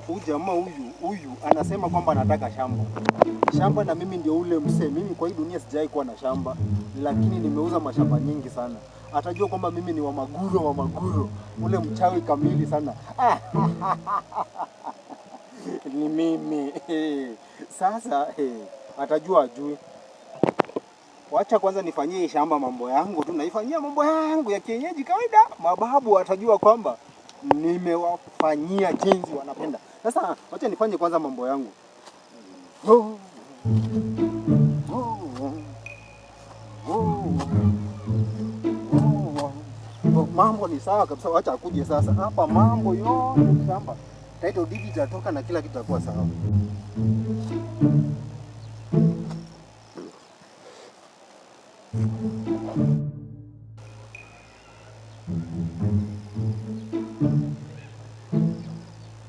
Huyu jamaa huyu anasema kwamba anataka shamba shamba, na mimi ndio ule msee. Mimi kwa hii dunia sijai kuwa na shamba, lakini nimeuza mashamba nyingi sana. Atajua kwamba mimi ni wa Maguro, wa Maguro, ule mchawi kamili sana. Ni mimi sasa. Atajua ajui. Wacha kwanza nifanyie hii shamba mambo yangu tu, naifanyia mambo yangu ya kienyeji kawaida. Mababu watajua kwamba nimewafanyia jinsi wanapenda. Sasa wacha nifanye kwanza mambo yangu. Oh, oh, oh, oh, oh. Mambo ni sawa kabisa, wacha akuje sasa. Hapa mambo yote shamba, title deed itatoka na kila kitu kitakuwa sawa.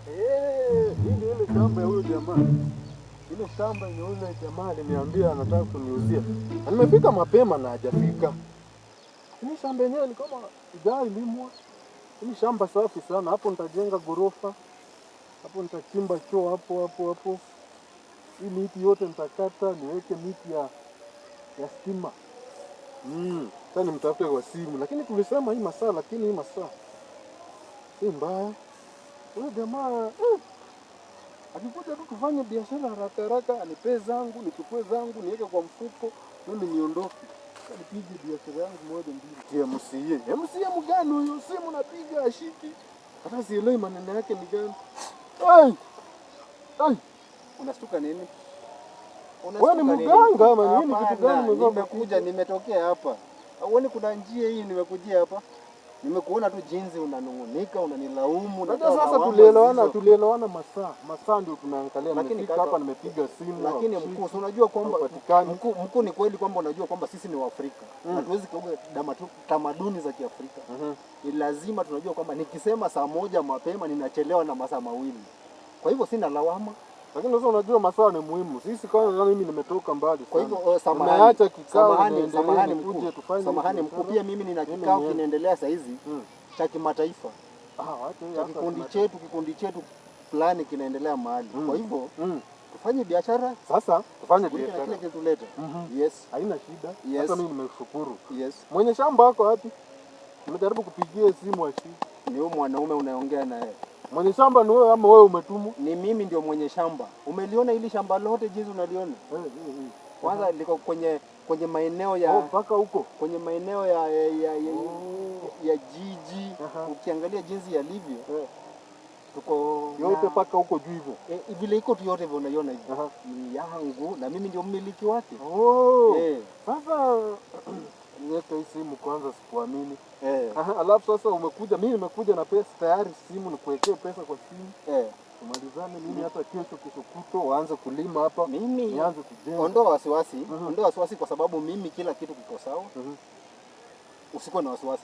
Eh, hii ndio ile shamba ya huyo jamaa. Ile shamba yenye yule jamaa aliniambia anataka kuniuzia. Na nimefika mapema na hajafika. Hii shamba yenyewe ni kama haijalimwa. Hii shamba safi sana. Hapo nitajenga ghorofa. Hapo nitachimba choo hapo hapo hapo. Hii miti yote nitakata niweke miti ya stima. Sasa nimtafute kwa simu. Lakini tulisema hii masaa, lakini hii masaa si mbaya. Huyo jamaa akikuja tu tufanye biashara haraka haraka, anipee zangu, nichukue zangu, niweke kwa mfuko, mimi niondoke. Sasa nipige biashara yangu moja mbili. MCA. MCA mgani huyu? Simu napiga ashiki. Hata sielewi maneno yake ni gani. Ai! Ai! Unastuka nini? Wewe ni Unastuka nini? mganga ama nini? Kitu gani Hapana, umevaa? nimekuja, nimetokea hapa. Huoni kuna njia hii, nimekujia hapa. Nimekuona tu jinsi unanung'unika, unanilaumu, Unajua unatoa sasa lawama tulielewana, zisizo- tulielewana masaa. Masaa ndio tunaangalia. Lakini Nimefika kaka- hapa nimepiga simu. Lakini hakushiki. mkuu, si unajua kwamba Haupatikani. mkuu, ni kweli kwamba unajua kwamba sisi ni Waafrika na hatuwezi kiuka tamaduni za Kiafrika. Ni lazima tunajua kwamba nikisema saa 1 mapema ninachelewa na masaa 2. Kwa hivyo sina lawama. Lakini sasa unajua masaa ni muhimu. Sisi kwanza mimi nimetoka mbali Kwa sana. hivyo samahani, Nimeacha kikao samahani, niendelee, samahani nikuje mkuu, tufanye samahani mkuu, biashara. pia mimi nina Mimi kikao niende. kinaendelea saa hizi cha kimataifa Ah, wacha hiyo cha hata kikundi chetu fulani kinaendelea mahali. Kwa hivyo tufanye biashara, Sasa tufanye shughulike na biashara. kile kilituleta. Yes, Haina shida. Yes. Hata mimi nimeshukuru. yes. Mwenye shamba ako wapi? Nimejaribu kupigia simu ashiki. Ni huyu mwanaume unaongea naye. Mwenye shamba ni wewe ama wewe umetumwa? Ni mimi ndio mwenye shamba. Umeliona hili shamba lote jinsi unaliona? Kwanza liko kwenye maeneo ya Oh, mpaka huko. kwenye maeneo ya jiji. Ukiangalia jinsi yalivyo tuko Yote na- mpaka huko juu hivyo. Vile iko tu yote hivyo unaiona hivyo. Ni yangu na mimi ndio mmiliki wake. Oh. Sasa niweke hii simu kwanza, sikuamini. Alafu sasa umekuja, mimi nimekuja na pesa tayari, simu nikuwekee pesa kwa simu. Tumalizane mimi hata kesho kutwa waanze kulima hapa. Mimi nianze kujenga. Ondoa wasiwasi, ondoa wasiwasi kwa sababu mimi kila kitu kiko sawa. Usikuwe na wasiwasi.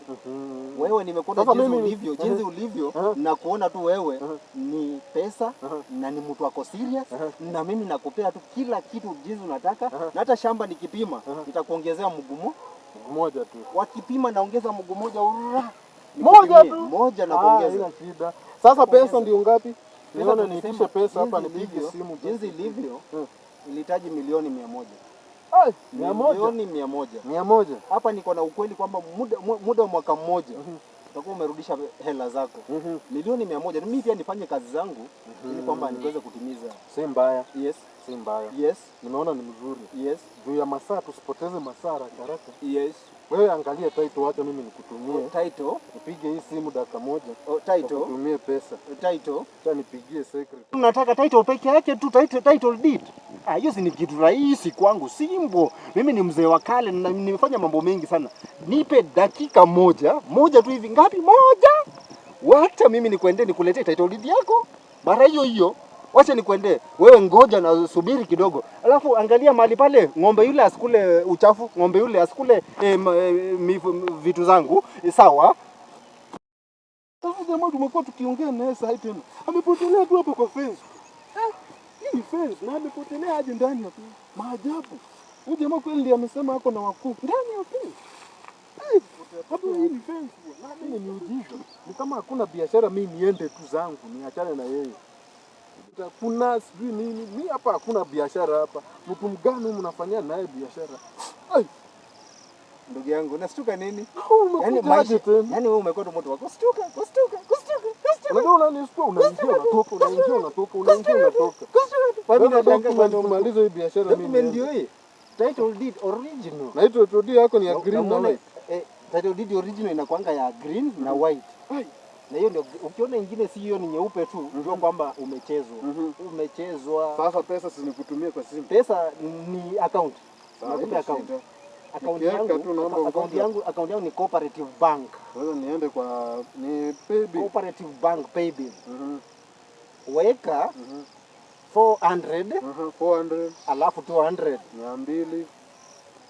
Wewe nimekuona Sasa jinsi mimi ulivyo, jinsi ulivyo na kuona tu wewe ni pesa na ni mtu wako serious na mimi nakupea tu kila kitu jinsi unataka na hata shamba nikipima nitakuongezea mguu mmoja tu. Wakipima naongeza mguu mmoja ura. Moja Nikupimie. tu. Moja na kuongeza. Haina shida. Sasa pesa ndio ngapi? Pesa Nione tulisema niitishe pesa hapa jinsi nipige ilivyo, simu. Jinsi ilivyo ilihitaji milioni 100. Ai, 100. Milioni 100. 100. Hapa niko na ukweli kwamba muda wa mwaka mmoja utakuwa umerudisha hela zako. Milioni 100. Mimi pia nifanye kazi zangu ili kwamba niweze kutimiza. Si mbaya. Yes. Si mbaya. Yes. Nimeona ni mzuri. Yes. Juu ya masaa tusipoteze masaa haraka haraka. Yes. Wewe angalia title, acha mimi nikutumie. Title. Nipige hii simu dakika moja. Oh, title. Nikutumie pesa. Title. Acha nipigie secretary. Tunataka title peke yake tu, title deed. Hiyo si ni kitu rahisi kwangu, simbo. Mimi ni mzee wa kale na nimefanya mambo mengi sana. Nipe dakika moja, moja tu hivi, ngapi? Moja. Wacha mimi nikuendee nikuletee title deed yako. Mara hiyo hiyo. Wacha nikuendee. Wewe ngoja na subiri kidogo. Alafu angalia mahali pale ng'ombe yule asikule uchafu, ng'ombe yule asikule vitu zangu. Sawa? Sasa jamaa tumekuwa tukiongea naye saa hii tena. Amepotelea tu hapo kwa fence. Hii ni fence na amepotelea aje ndani ya fence. Maajabu. Huyu jamaa kweli ndiye amesema ako na wakuu ndani ya fence. Hapo hii ni fence bwana. Mimi ni miujiza. Ni kama hakuna biashara, mimi niende tu zangu, niachane na yeye. Kuna sijui nini. Mi hapa hakuna biashara hapa. Mtu mgani mnafanyia naye biashara? Ai, Ndugu yangu, unastuka nini? umekuja aje tena? Yaani wewe umekuwa tu mtu wa kustuka, kustuka, kustuka, kustuka. Unajua unanistua, unaingia unatoka, unaingia unatoka, unaingia unatoka. Kwa nini Sasa unashangaa document kwa umalize hii biashara mimi Document niende. ndio hii. Title deed original. Na hiyo title deed yako ni ya green na Unaona, white. Title deed original inakuanga ya green na white. Ai. Na hiyo ndio ukiona ingine si hiyo ni nyeupe tu, jua kwamba umechezwa. Umechezwa. Sasa pesa si nikutumie kwa simu. Pesa ni account. Sawa, Nakupa haina account. shida. Account Nikiweka yangu, tu naomba account ngoja. yangu, account yangu ni Cooperative Bank. Sasa niende kwa ni paybill. Cooperative Bank paybill. Weka 400 400, alafu 200 200.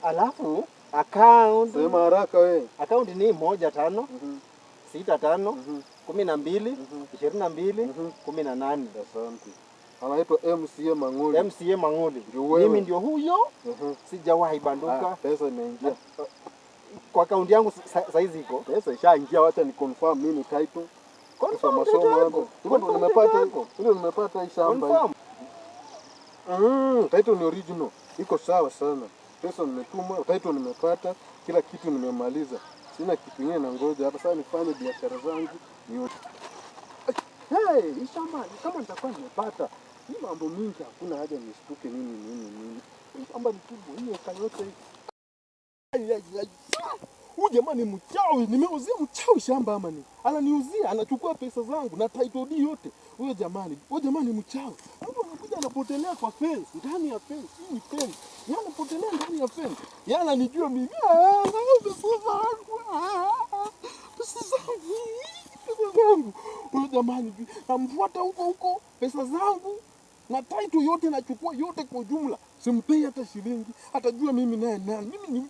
Alafu account Sema haraka we. Account ni 1 5 6 5 12 22 18. Asante. Anaitwa MCA Mang'uli. MCA Mang'uli. Ndio wewe. Mimi ndio huyo, sijawahi banduka. Ah, pesa imeingia. Kwa akaunti yangu saizi iko. Pesa ishaingia, wacha ni confirm mimi ni title. Confirm Soma title soma yako. hapo. Hivyo ndo Confirm nimepata, title yako. hivyo nimepata hii shamba. Hii. Confirm. Title ni original. Iko sawa sana. Pesa nimetuma, title nimepata, kila kitu nimemaliza. Sina kitu kingine na ngoja hapa sasa nifanye biashara zangu. Ni Hey, hii shamba kama nitakuwa nimepata hii mambo mingi, hakuna haja nistuke nini nini nini. Hii shamba ni kubwa, hii eka yote hii. Ai, ai, ai. Ah! Huyu jamaa ni mchawi, nimeuzia mchawi shamba ama ni? Ananiuzia, anachukua pesa zangu na title deed yote. Huyo jamani, huyo jamaa ni mchawi. Mtu anakuja anapotelea kwa fence, ndani ya fence, hii ni fence. Yeye anapotelea ndani ya fence. Yeye ananijua mimi. Ah, pesa zangu. Ah, pesa zangu. Pesa zangu. Huyo jamani, namfuata huko huko, pesa zangu na title yote nachukua yote kwa ujumla. Simpei hata shilingi, atajua mimi naye nani. Mimi ni